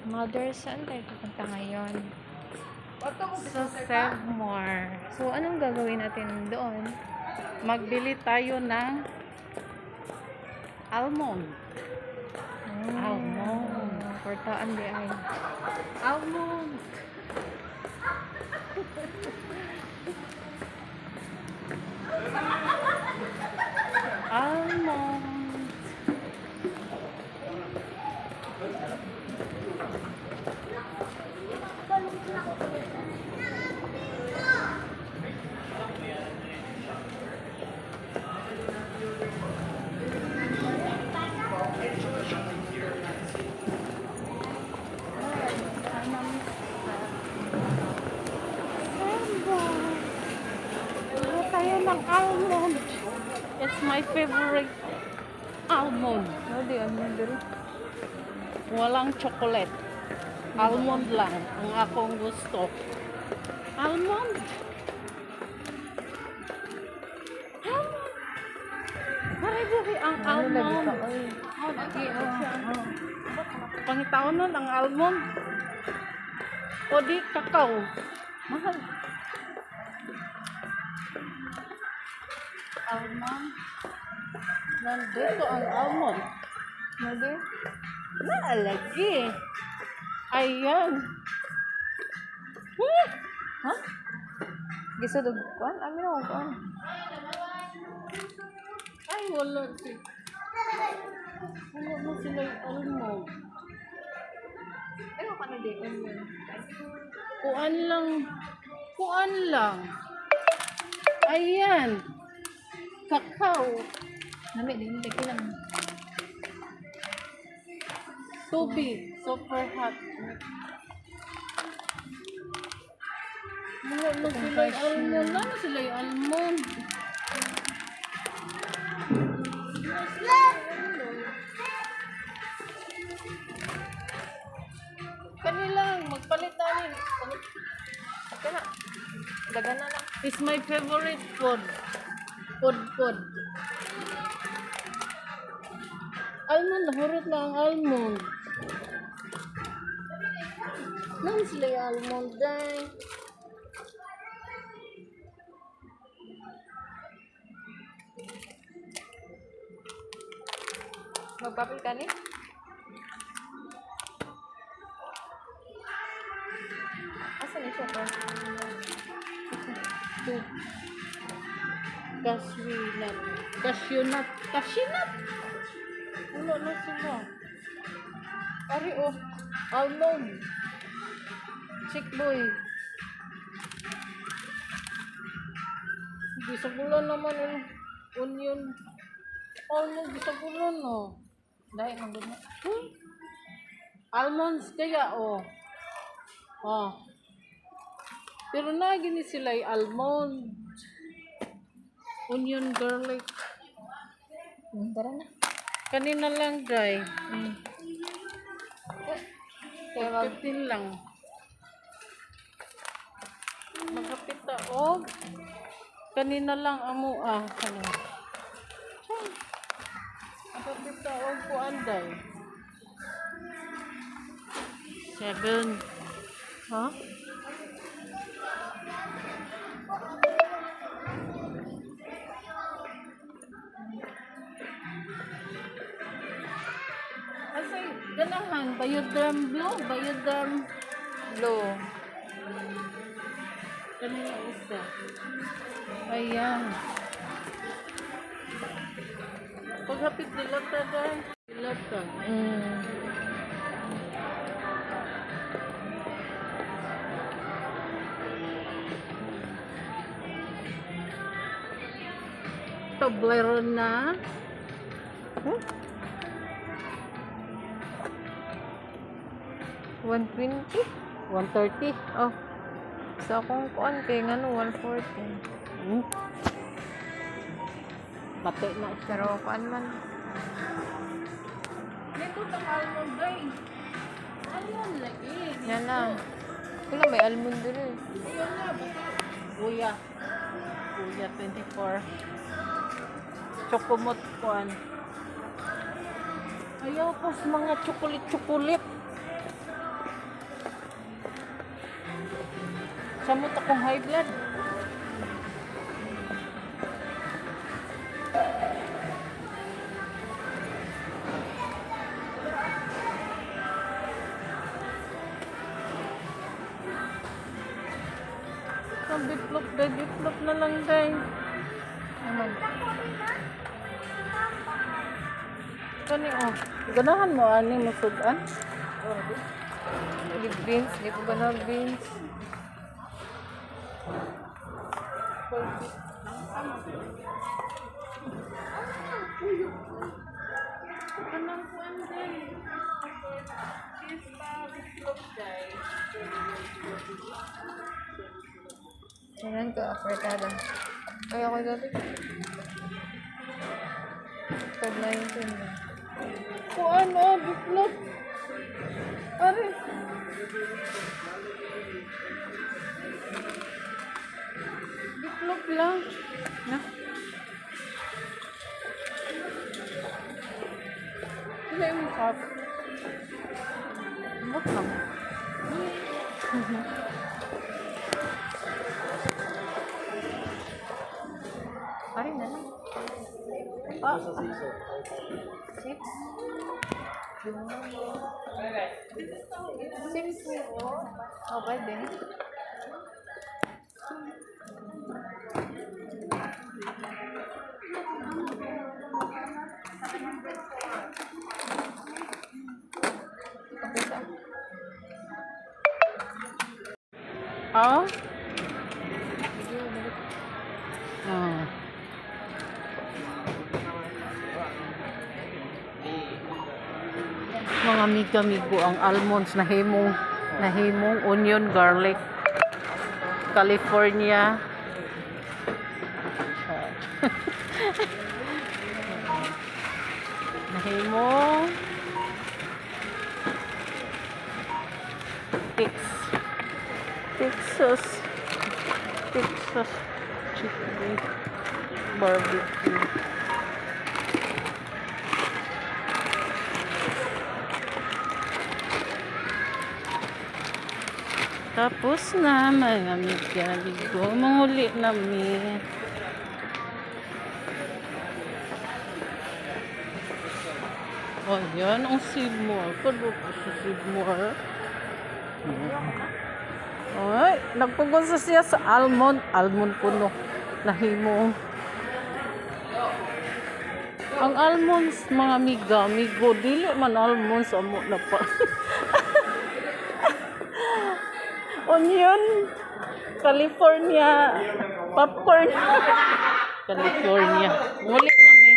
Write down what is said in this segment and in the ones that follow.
Mother, saan tayo pupunta ngayon? Sa Savemore. So, anong gagawin natin doon? Magbili tayo ng almond. Almond. Portaan di ay. Almond. Almond. Bili tayo ng almond. It's my favorite almond. No, di almond diri. Walang chocolate. Almond lang ang akong gusto. Almond. Almond. Pare diri ang Ano lagi almond. ka oy. Oh, lagi, oh. Pangitaon nun ang almond. O di kakao. Mahal. Almond. Nandito ang almond. No, di. Naalagi. Ayan. Huh? Ha? Gisod og kuan? Amin ako kuan. Ay, wala si. Wala na sila yung almond. Ay, ka na di onion. Kuan lang. Kuan lang. Ayan. Kakao. Nami din lagi lang. Tubig. Super hot. Wala na sila yung almond. Wala na sila yung almond. Wala sila yung almond. Kanilang, magpalit namin. Kana. Dagan na lang. It's my favorite food. Food, food. Almond, nahurot na ang almond. Nan sila yung almond day. Magpapil ka ni? Asa ni siya ko? Two. Cashew nut. Cashew nut. Cashew nut! Wala na sila. Ari oh. Almond. Chick boy. Gisagulan naman yung onion. Almond, gisagulan no. Dai man gud na. Hmm? Almonds kaya oh. Oh. Pero na gini sila yung almond. Onion, garlic. Tara na. Kanina lang, dry. Kaya mag 15 lang. Magkapit ta og. Kanina lang amo ah. Kani. Magkapit ta og kuan day. 7. Ha? Asa ganahan Bioderm Blue, Bioderm Blue. Kanina isa. Ayan. Paghapit dilata day. Dilata. Toblerone na. Huh? 120? 130. Oh. Sa akong kuan kay ngano 140. Pati na siya. Pero kuan man. Dito ang almond day. Almond lagi. Yan na. Wala may almond diri. Ayun na, basta. Kuya. Kuya, 24. Chokomot kuan. Ayaw ko sa mga chocolate-chocolate. Samot akong high blood. Ang bitlog, day, bitlog na lang, day. Naman. Kani, oh. Ganahan mo, ani, musudan? Di beans, di ko ganag beans. Kanang kuan, day. Fiesta, bitlog, day. Ayan ka, apretada. Ay, ako dati. 5.19 na. Kuan, oh, bitlog. Are. Bitlog lang. Na? Sila yung cup. Ambot lang. Pare na lang. Ah, 6. 6. Oh, pwede. Kapisa. ah. Sige, balik. Ah. Mga amiga-amigo ang almonds na himong onion garlic California. Nahimong Tex Texas Texas chicken barbecue. Tapos na, mga amiga-amigo. Manguli na mi. Oh, yan ang Seymour. Kulo ko sa Seymour. Ay, nagpugol sa siya sa almond. Almond puno. Nahimo. Ang almonds, mga amiga, amigo, dili man almonds, amo na pa. Onion, California, popcorn. California. Muli na mi.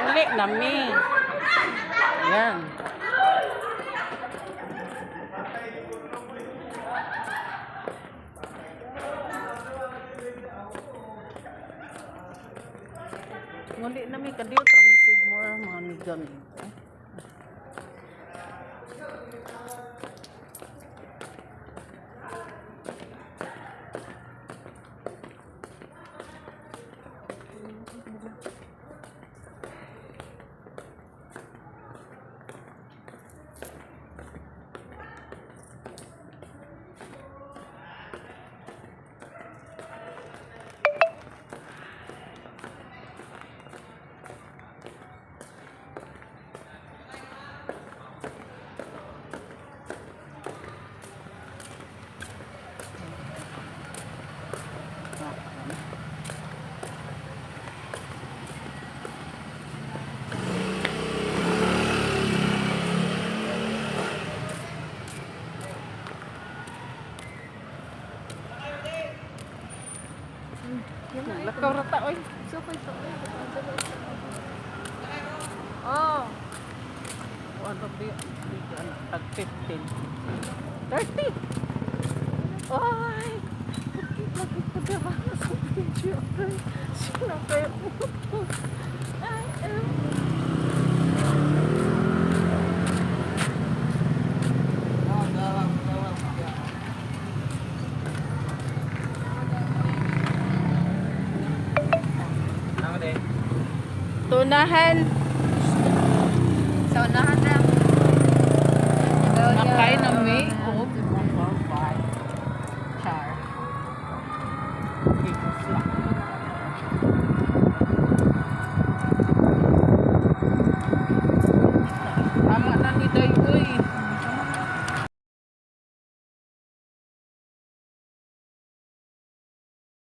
Muli na mi. Yan. Muli na mi kadiyo tramisig more mga amiga mi. Lakaw ra ta oy. So, ko ito. Oh. Ano ba yun? Tag 15. 30! Ay! Lagi ko diba sa video? Sino kayo? Ay, ay. Tunahan. Sa unahan na. Nakay na may og motorbike. Char. Higos lang. Tama na ni Day, uy.